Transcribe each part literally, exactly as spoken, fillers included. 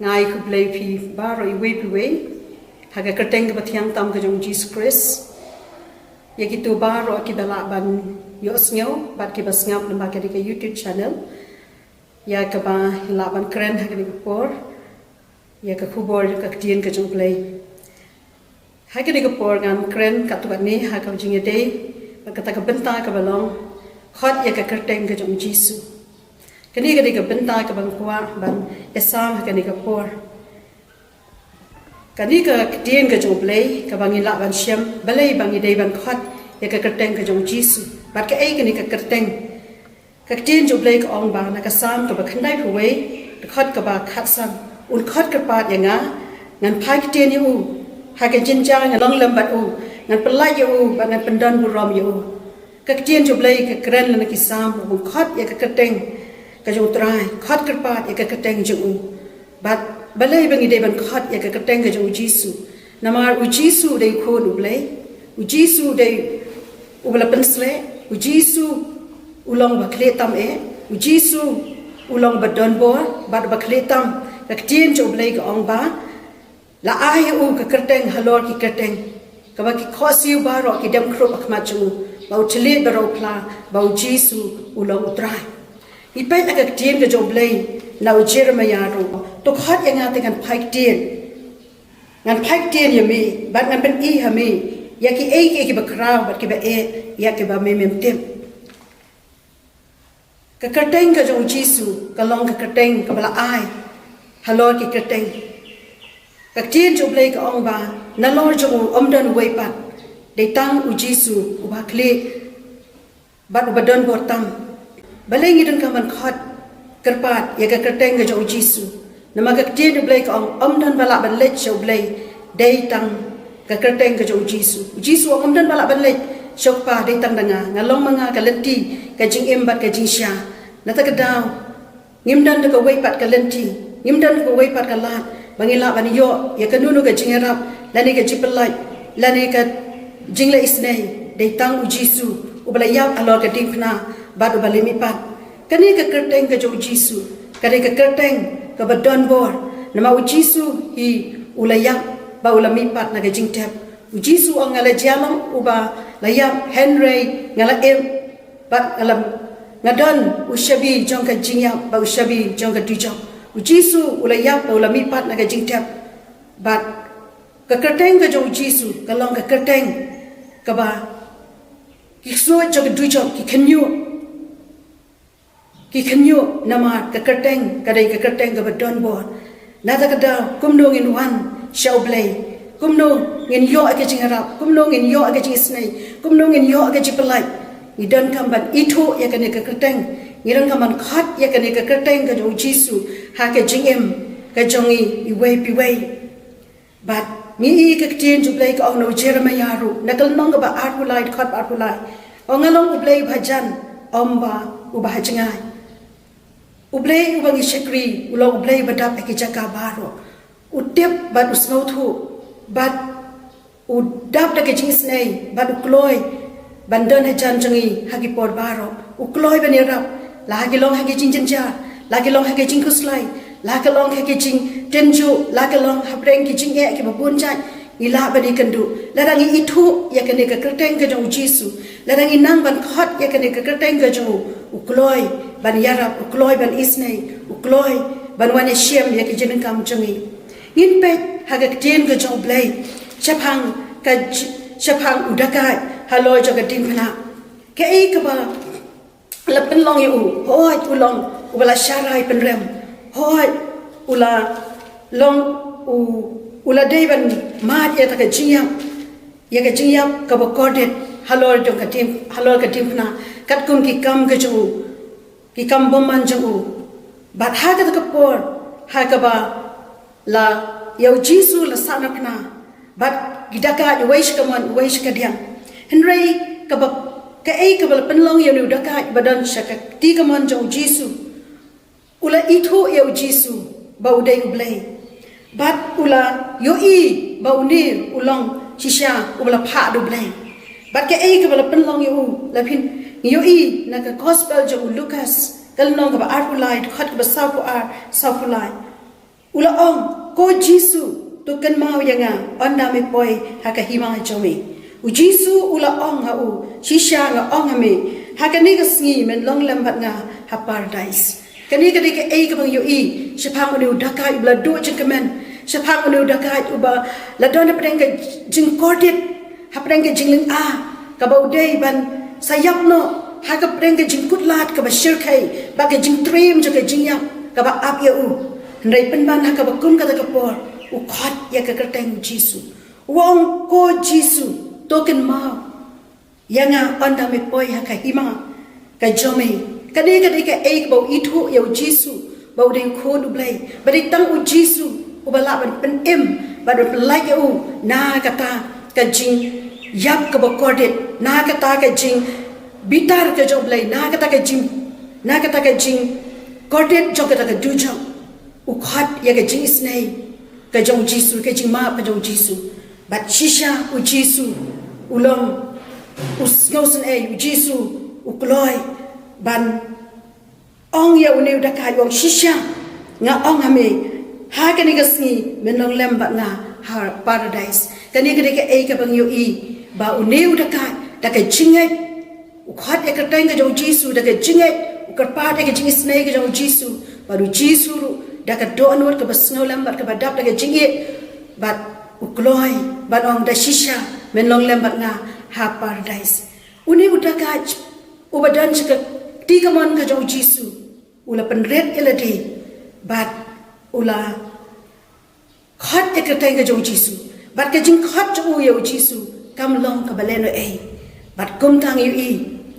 Ai khublei phi baroh iwei pa iwei ha ka kyrteng kaba thiang tam ka jong Jisu Khrist. Ïa kito baroh kiba lah ban ïohsngew bad kiba sngap lyngba kane ka YouTube channel, ïa kaba lah ban kren ha kane ka por ïa ka khubor, ïa ka ktien ka jong U Blei. Ha kane ka por ngan kren katto katne ha ka jingïadei bad kata ka bynta kaba long, khot ïa ka kyrteng ka jong U Jisu. Kane ka dei ka bynta kaba nga kwah ban ïasam ha kane ka por. Kane ka ktien ka jong U Blei kaba ngi lah ban shem, balei ba ngi dei ban khot ïa ka kyrteng ka jong U Jisu. Bad kaei kane ka kyrteng? Ka ktien jong U Blei ka ong ba, na ka Salm kaba khyndai phew wei, dkhot kaba khatsan: Un khot kyrpad ïa nga, ngan phai ktien ïa u. Ha ka jingjia ngan long lem bad u, ngan pyllait ïa u bad ngan pyndon burom ïa u. Ka ktien jong U Blei ka kren lyngba ki Salm, un khot ïa ka kyrteng ka jong U Trai, khot kyrpad ïa ka kyrteng jong u. Bad balei ba ngi dei ban khot ïa ka kyrteng ka jong U Jisu? Namar U Jisu u dei u Khun U Blei. U Jisu u dei uba la pynsleh. U Jisu u long ba khlieh tam eh. U Jisu u long ba don bor bad ba khlieh tam. Ka ktien jong U Blei ka ong ba, la ai ïa u ka kyrteng halor ki kyrteng, kaba ki khohsiew baroh ki dem khrup ha khmat jong u, ba u thylliej baroh u phla ba U Jisu u long U Trai. Ngi peit ha ka ktien ka jong U Blei na u Jeremiah ruh: To khot ïa nga te ngan phai ktien. Ngan phai ktien ïa me bad ngan pyni ha me ïa kiei kiei kiba khraw bad kiba eh, ïa kiba me mem tip. Ka kyrteng ka jong U Jisu ka long ka kyrteng kaba la ai halor ki kyrteng. Ka ktien jong U Blei ka ong ba nalor jong u ym don uwei pat, dei tang U Jisu uba khlieh bad uba don bor tam. Balei ngi donkam ban khot kyrpad ïa ka kyrteng ka jong U Jisu? Namar ka ktien U Blei ka ong, ym don ba lah ban leit sha U Blei dei tang ka kyrteng ka jong U Jisu. U Jisu u ong, ym don ba lah ban leit sha U Kpa dei tang da nga. Nga long ma nga ka lynti, ka jingim bad ka jingshai. Na kata ka daw ngim don da kawei pat ka lynti, ngim don da kawei pat ka lad ba ngi lah ban ïoh ïa kano kano ka jingïarap lane ka jingpyllait lane ka jingleh isynei. Dei tang U Jisu uba la ïap halor ka diengphna bad uba la mihpat. Kane ka kyrteng ka jong U Jisu ka dei ka kyrteng kaba don bor, namar U Jisu hi u la ïap bad u la mihpat na ka jingtep. U Jisu u ong, nga la jia long uba la ïap, hynrei nga la im bad nga la, nga don u shabi jong ka jingïap bad u shabi jong ka dujok. U Jisu u la ïap bad u la mihpat na ka jingtep. Bad ka kyrteng ka jong U Jisu ka long ka kyrteng kaba ki ksuid jong ka dujok ki khynñiuh. Ki khynñiuh namar ka kyrteng ka dei ka kyrteng kaba don bor. Na kata ka daw kumno ngin wan sha U Blei? Kumno ngin ïoh ïa ka jingïarap? Kumno ngin ïoh ïa ka jingisynei? Kumno ngin ïoh ïa ka jingpyllait? Ngi donkam ban ithuh ïa kane ka kyrteng. Ngi donkam ban khot ïa kane ka kyrteng ka jong U Jisu ha ka jingim ka jong ngi iwei pa iwei. Bad ngi i ka ktien jong U Blei ka ong na u Jeremiah ruh, na ka lynnong kaba arphew lai, dkhot ba arphew lai. Ong, nga long U Blei uba hajan, ym ba uba hajngai. U Blei uba ngi shakri u long U Blei uba dap ha ki jaka baroh. U tip bad u sngewthuh bad u dap da ka jingisynei bad u kloi ban don hajan jong ngi ha ki por baroh. U kloi ban ïarap, la ka long ha ki jingjynjar, la ka long ha ki jingkhuslai, la ka long ha ki jingtynjuh, la ka long hapdeng ki jingeh kiba bun jait, ngi lah ban ïakynduh. Lada ngi ithuh ïa kane ka kyrteng ka jong U Jisu, lada ngi nang ban khot ïa kane ka kyrteng ka jong u, u kloi ban ïarap, u kloi ban isynei, u kloi ban wan ïashem ïa ki jingdonkam jong ngi. Ngin peit ha ka ktien ka jong U Blei shaphang ka j-, shaphang u dakait halor jong ka diengphna. Kaei kaba la pynlong ïa u? Hooid, u long uba la sharai pynrem. Hooid, u la long u, u la dei ban mad ïa kata ka jingïap, ïa ka jingïap kaba kordit halor jong ka dieng, halor ka diengphna, katkum ki kam ka jong u, ki kam bymman jong u. Bad ha kata ka por, ha kaba la ïa U Jisu la sahnarphna bad ki dakait, uwei sha kamon, uwei sha kadiang. Hynrei kaba, kaei kaba la pynlong ïa une u dakait ba don sha ka kti kamon jong U Jisu? U la ithuh ïa U Jisu ba u dei U Blei. Bad u la ïohi ba une u long shisha uba la phah da U Blei. Bad kaei kaba la pynlong ïa u? La phin ïohi na ka gospel jong u Lukas, ka lynnong kaba arphew lai, dkhot kaba sawphew ar, sawphew lai. U la ong, "Ko Jisu, to kynmaw ïa nga ynda me poi ha ka hima jong me." U Jisu u la ong ha u, "Shisha nga ong ha me, ha kane ka sngi men long lem bad nga ha Paradais." Kane ka dei kaei kaba nga ïohi shaphang une u dakait uba la duh jingkmen, shaphang une u dakait uba la don hapdeng ka jingkordit, hapdeng ka jinglynga kaba u dei ban sa ïap noh, ha ka pdeng ka jingkutlad kaba shyrkhei bad ka jingtriem jong ka jingïap kaba ap ïa u. Hynrei pynban ha kaba kum kata ka por u khot ïa ka kyrteng Jisu. U ong, "Ko Jisu, to kynmaw ïa nga ynda me poi ha ka hima ka jong me." Kane ka dei kaei kaba u ithuh ïa u Jisu ba u dei u Khun u Blei, ba dei tang u Jisu uba lah ban pynim bad ban pynlait ïa u na kata ka jingïap kaba kordit, na kata ka jingbitar ka jong u Blei, na kata ka jing, na kata ka jingkordit jong kata ka dujok. U khot ïa ka jingisynei ka jong u Jisu, ka jingmap ka jong u Jisu. Bad shisha u Jisu u long u sngewsynei, u Jisu u kloi ban ong ïa une u dakait, u ong, "Shisha nga ong ha me, ha kane ka sngi men long lem bad nga ha Paradais." Kane ka dei kaei kaba nga ïohi ba une u dakait da ka jingngeit u khot ïa ka kyrteng ka jong u Jisu, da ka jingngeit u kyrpad ïa ka jingisynei ka jong u Jisu, bad u Jisu ruh da ka dohnud kaba sngewlem bad kaba dap da ka jingngeit, bad u kloi ban ong, "Da shisha men long lem bad nga ha Paradais." Une u dakait uba don sha ka kti kamon ka jong u Jisu u la pynrit ïa lade bad u la khot ïa ka kyrteng ka jong u Jisu. Bad ka jingkhot jong u ïa u Jisu kam long kaba lehnohei. Bad kumta nga ïohi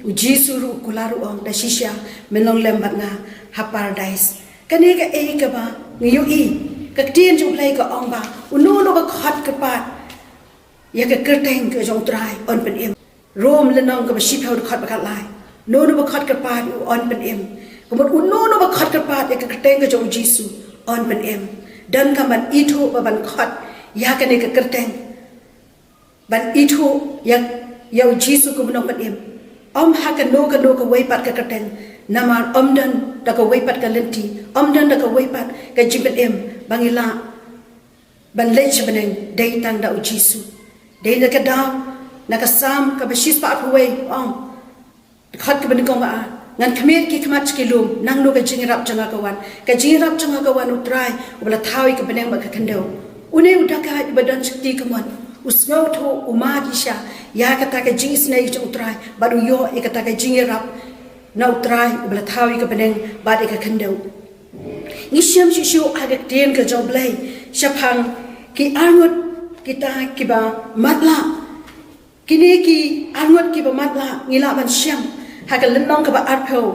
u Jisu ruh u kular, u ong, "Da shisha men long lem bad nga ha Paradais." Kane kaei kaba nga ïohi, ka ktien jong u Blei ka ong ba uno uno uba khot kyrpad ïa ka kyrteng ka jong u Trai yn pynim. Rom lynnong kaba shiphew dkhot ba khatlai. Uno uno uba khot kyrpad ïa u yn pynim. Ka mut uno uno uba khot kyrpad ïa ka kyrteng ka jong u Jisu yn pynim. Donkam ban ithuh ba ban khot ïa kane ka kyrteng, ban ithuh ïa, ïa u Jisu kum u nongpynim. Ym ha kano kano kawei pat ka kyrteng, namar ym don da kawei pat ka lynti, ym don da kawei pat ka jingpynim ba ngi lah ban leit sha bneng, dei tang da u Jisu. Dei na ka daw, na ka Salm kaba shispah arphew wei, ong, dkhot kaba nyngkong ba ar, "Ngan khmied ki khmat sha ki lum, nangno ka jingïarap jong nga ka wan? Ka jingïarap jong nga ka wan na u Trai uba la thaw ïa ka bneng bad ka khyndew." Une u dakait uba don sha kti kamon u sngewthuh, u mad shisha ïa kata ka jingisynei jong u Trai bad u ïoh ïa kata ka jingïarap na u Trai uba la thaw ïa ka bneng bad ïa ka khyndew. Ngi shem shuh shuh ha ka ktien ka jong u Blei shaphang ki arngut kita kiba matlah. Kine ki arngut kiba matlah ngi lah ban shem ha ka lynnong kaba arphew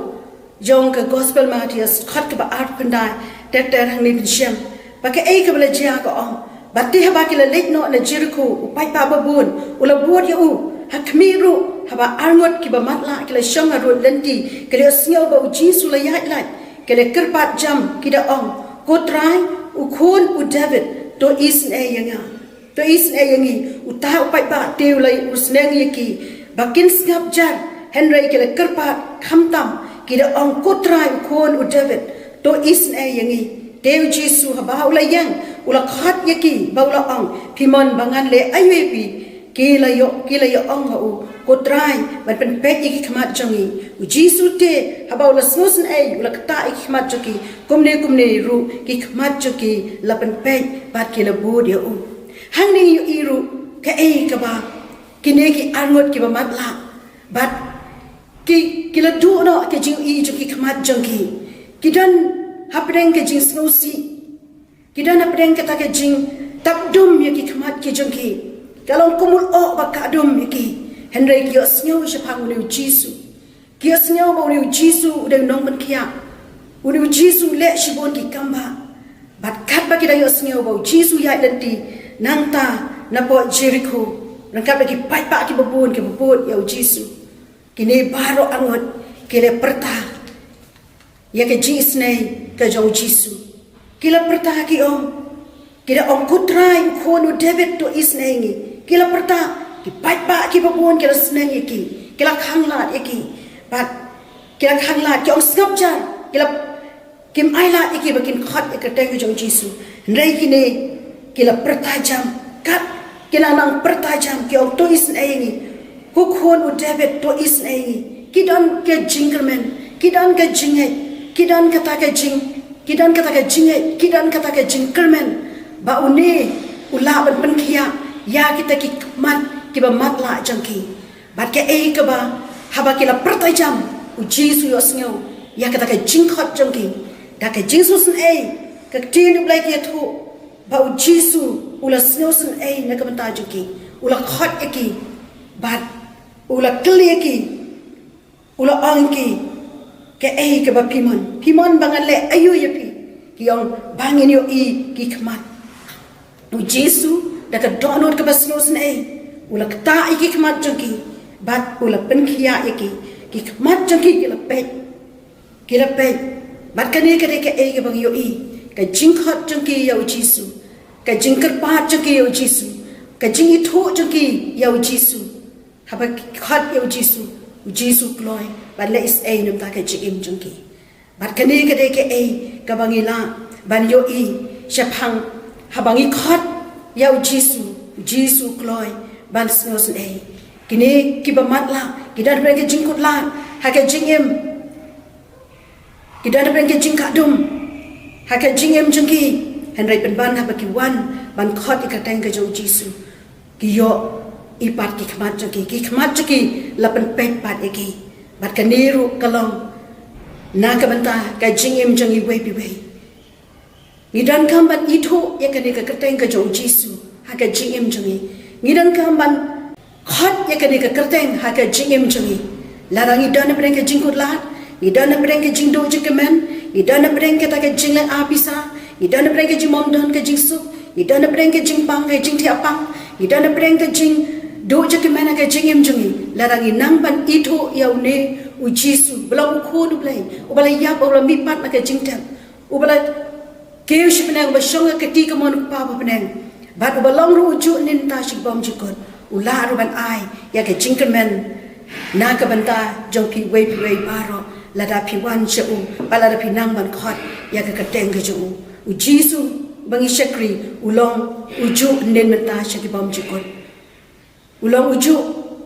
jong ka Gospel Mathaios, dkhot kaba arphew khyndai ter ter. Hangne phin shem ba kaei kaba la jia ka ong, ba te haba ki la leit noh na Jerikho, u paidbah babun u la bud ïa u. Ha khmih ruh, haba arngut kiba matlah ki la shong harud lynti, ki la ïohsngew ba u Jisu la ïaid lait, ki la kyrpad jam, ki da ong, "Ko Trai, u khun u David, to isynei ïa nga, to isynei ïa ngi." Uta u paidbah te u la, u sneng ïa ki ba kin sngap jar, hynrei ki la kyrpad khamtam, ki da ong, "Ko Trai, u khun u David, to isynei ïa ngi." Te u Jisu haba u la ïeng, u la khot ïa ki bad u la ong, "Phi mon ba ngan leh aïu ïa phi?" Ki la ïoh, ki la ïa ong ha u, "Ko Trai, ban pynpeit ïa ki khmat jong ngi." U Jisu te haba u la sngewsynei, u la ktah ïa ki khmat jong ki. Kumne kumne ruh ki khmat jong ki la pynpeit bad ki la bud ïa u. Hangne ngi ïohi ruh kaei kaba kine ki arngut kiba matlah bad ki, ki la duh noh ka jingïohi jong ki khmat jong ki. Ki don hapdeng ka jingsngewsih, ki don hapdeng kata ka jingtap dum ïa ki khmat ki jong ki. Ka long kum u lyoh ba kah dum ïa ki. Hynrei ki ïohsngew shaphang une u Jisu. Ki ïohsngew ba une u Jisu u dei u nongpynkhiah. Une u Jisu u leh shibun ki kambah. Bad katba ki da ïohsngew ba u Jisu u ïaid lynti nangta napoh Jerikho, ryngkat bad ki paidbah kiba bun kiba bud ïa u Jisu, kine baroh arngut ki la pyrta ïa ka jingisynei ka jong u Jisu. Ki la pyrta, ki ong, ki da ong, "Ko Trai, u khun u David, to isynei ïa ngi." Ki la pyrta, ki paidbah kiba bun ki la sneng ïa ki, ki la khanglad ïa ki. Bad ki la khanglad, ki ong sngap jar, ki la, kim ailad ïa ki ba kin khot ïa ka kyrteng ka jong u Jisu. Hynrei kine ki la pyrta jam, kat ki la nang pyrta jam, ki ong to isynei ïa ngi. Ko khun u David, to isynei ïa ngi. Ki don ka jingkyrmen, ki don ka jingngeit, ki don kata ka jing, ki don kata ka jingngeit, ki don kata ka jingkyrmen ba une u lah ban pynkhiah ïa kita ki khmat kiba matlah jong ki. Bad kaei kaba, haba ki la pyrta jam, u Jisu u ïohsngew ïa kata ka jingkhot jong ki. Da ka jingsngewsynei, ka ktien U Blei ka ïathuh ba u Jisu u la sngewsynei na ka bynta jong ki, u la khot ïa ki, bad u la kylli ïa ki, u la ong ïa ki, kaei kaba phi mon, phi mon ba ngan leh aïu ïa phi? Ki ong, ba ngin ïohi ki khmat. U Jisu, da ka dohnud kaba sngewsynei, u la ktah ïa ki khmat jong ki, bad u la pynkhiah ïa ki, ki khmat jong ki ki la peit, ki la peit. Bad kane ka dei kaei kaba ngi ïohi, ka jingkhot jong ki ïa u Jisu, ka jingkyrpad jong ki ïa u Jisu, ka jingithuh jong ki ïa u Jisu. Haba ki khot ïa u Jisu, u Jisu u kloi ban leh isynei na ka bynta ka jingim jong ki. Bad kane ka dei kaei kaba ngi lah ban ïohi shaphang, haba ngi khot ïa u Jisu, u Jisu u kloi ban sngewsynei. Kine kiba matlah, ki don hapdeng ka jingkutlad ha ka jingim, ki don hapdeng ka jingkhatduh ha ka jingim jong ki. Hynrei pynban haba ki wan ban khot ïa ka kyrteng ka jong u Jisu, ki ïohi pat ki khmat jong ki, ki khmat jong ki la pynpeit pat ïa ki. Bad kane ruh ka long na ka bynta ka jingim jong iwei pa iwei. Ngi donkam ban ithuh ïa kane ka kyrteng ka jong u Jisu ha ka jingim jong ngi. Ngi donkam ban khot ïa kane ka kyrteng ha ka jingim jong ngi. Lada ngi don hapdeng ka jingkutlad, ngi don hapdeng ka jingduh jingkyrmen, ngi don hapdeng kata ka jingleh pisa, ngi don hapdeng ka jingbymdon ka jingsuk, ngi don hapdeng ka jingpang ka jingthiah pang, ngi don hapdeng ka jingduh jingkyrmen ha ka jingim jong ngi. Lada ngi nang ban ithuh ïa une u Jisu, ba long u Khun u Blei, uba la ïap, uba la mihpat na ka jingtep, uba la kiew sha bneng, uba shong ha ka kti kamon u Kpa ba ha bneng, bad uba long ruh u juh mynta sha ki bymjukut, u lah ruh ban ai ïa ka jingkyrmen na ka bynta jong phi iwei pa iwei baroh, lada phi wan sha u, bad lada phi nang ban khot ïa ka kyrteng ka jong u. U Jisu ba ngi shakri, u long u juh mynta sha ki bymjukut. U long u juh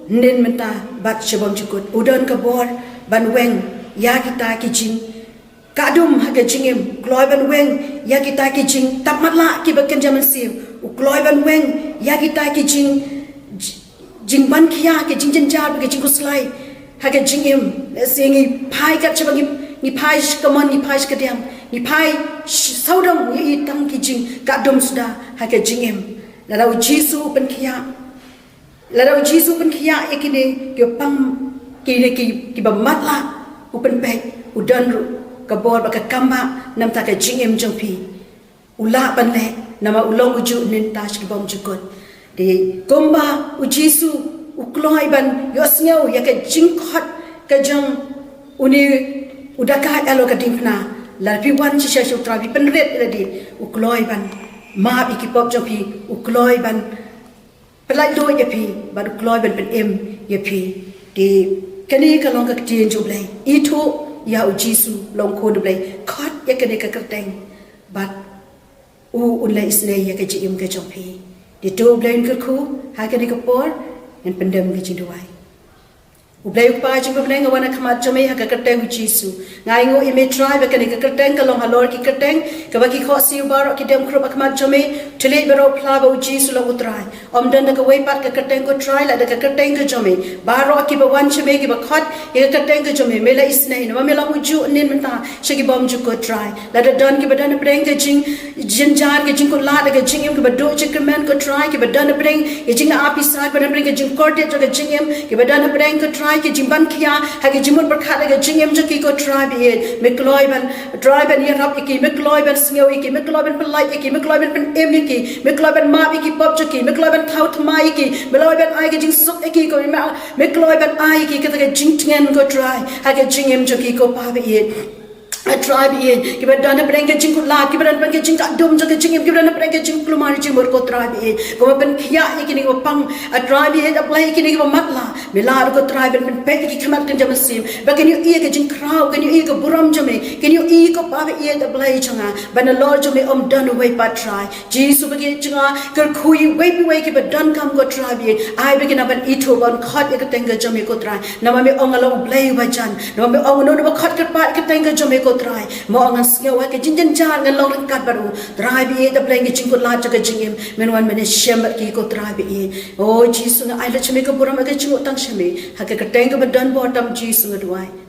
mynta bad sha bymjukut. U don ka bor ban weng ïa kita ki jingkhatduh ha ka jingim. U kloi ban weng ïa kita ki jingtap matlah kiba kynja mynsiem. U kloi ban weng ïa kita ki jing, jingban khia, ki jingjynjar, ki jingkhuslai ha ka jingim. Lehse ngi phai kat shaba ngi, ngi phai sha kamon, ngi phai sha kadiang, ngi phai sawdong, ngi ïohi tang ki jingkhatduh suda ha ka jingim. Lada u Jisu u pynkhiah, lada u Jisu u pynkhiah ïa kine ki pang, kine ki, kiba matlah, u pynpeit, u don ruh ka bor bad ka kam ba namar ka jingim jong phi. U lah ban leh, namar u long u juh mynta sha ki bymjukut. Te kumba u Jisu u kloi ban ïohsngew ïa ka jingkhot ka jong une u dakaid halor ka diengphna. Lada phi wan shisha sha u Trai, phi pynrit ïa lade, u kloi ban map ïa ki pop jong phi, u kloi ban pyllait luid ïa phi, bad u kloi ban pynim ïa phi. Te kane ka long ka ktien jong u Blei. Ithuh ïa u Jisu, long Khun u Blei. Khot ïa kane ka kyrteng, bad u un leh isynei ïa ka jingim ka jong phi. Te to u Blei un kyrkhu ha kane ka por, ngan pyndem ka jingduwai. U Blei u Kpa jong ngi ba ha bneng, nga wan ha khmat jong me ha ka kyrteng u Jisu. Nga ainguh ïa me Trai ba kane ka kyrteng ka long halor ki kyrteng kaba ki khohsiew baroh ki dem khrup ha khmat jong me. Thylliej baroh, phla ba u Jisu long u Trai. Ym don da kawei pat ka kyrteng ko Trai, lada ka kyrteng ka jong me. Baroh kiba wan sha me, kiba khot ïa ka kyrteng ka jong me, me la isynei, namar me long u juh mynta sha ki bymjukut Trai. Lada don kiba don hapdeng ka jingjynjar, ka jingkutlad ha ka jingim, kiba duh jingkyrmen ko Trai, kiba don hapdeng ka jingapisa, kiba don hapdeng ka jingkordit ha ka jingim, kiba don hapdeng ko Trai, ka jingban khia ha ka jingmut pyrkhat ha ka jingim jong ki ko Trai ba ïeit. Me kloi ban, Trai ban ïarap ïa ki, me kloi ban sngew ïa ki, me kloi ban pyllait ïa ki, me kloi ban pynim ïa ki, me kloi ban map ïa ki pop jong ki, me kloi ban thaw thymmai ïa ki, me kloi ban ai ka jingsuk ïa ki ko, me kloi ban ai ïa ki kata ka jingtngen ko Trai ha ka jingim jong ki ko Pa ba ïeit. A Trai ba ïeit, kiba don hapdeng ka jingkutlad, kiba don hapdeng ka jingkah dum jong ka jingim, kiba don hapdeng ka jingkulmar jingmut ko Trai ba ïeit. Kumba pynkhiah ïa kine kiba pang, A Trai ba ïeit A Blei, ïa kine kiba matlah, me lah ko Trai ban pynpeit ïa ki khmat kin jong ka mynsiem, ba kin ïohi ïa ka jingkhraw, kin ïohi ïa ka burom jong me, kin ïohi ko Pa ba ïeit A Blei jong nga, ba nalor jong me ym don uwei pat Trai. Jisu ba ïeit jong nga, kyrkhu ïa uwei pa uwei kiba donkam ko Trai ba ïeit. Ai ba kin nang ban ithuh ban khot ïa ka kyrteng ka jong me ko Trai. Namar me ong nga long U Blei uba jan. Namar me ong uno uno uba khot kyrpad ïa ka kyrteng ka jong me ko Trai, me ong ngan sngew ïa ka jingjynjar, ngan long ryngkat bad u. Trai ba ïeit A Blei, ka jingkutlad jong ka jingim men wan men ïashem bad ki ko Trai ba ïeit. O Jisu, nga ai lut sha me ka burom, ka jingngeit tang sha me. Ha ka kyrteng kaba don bor tam Jisu nga duwai.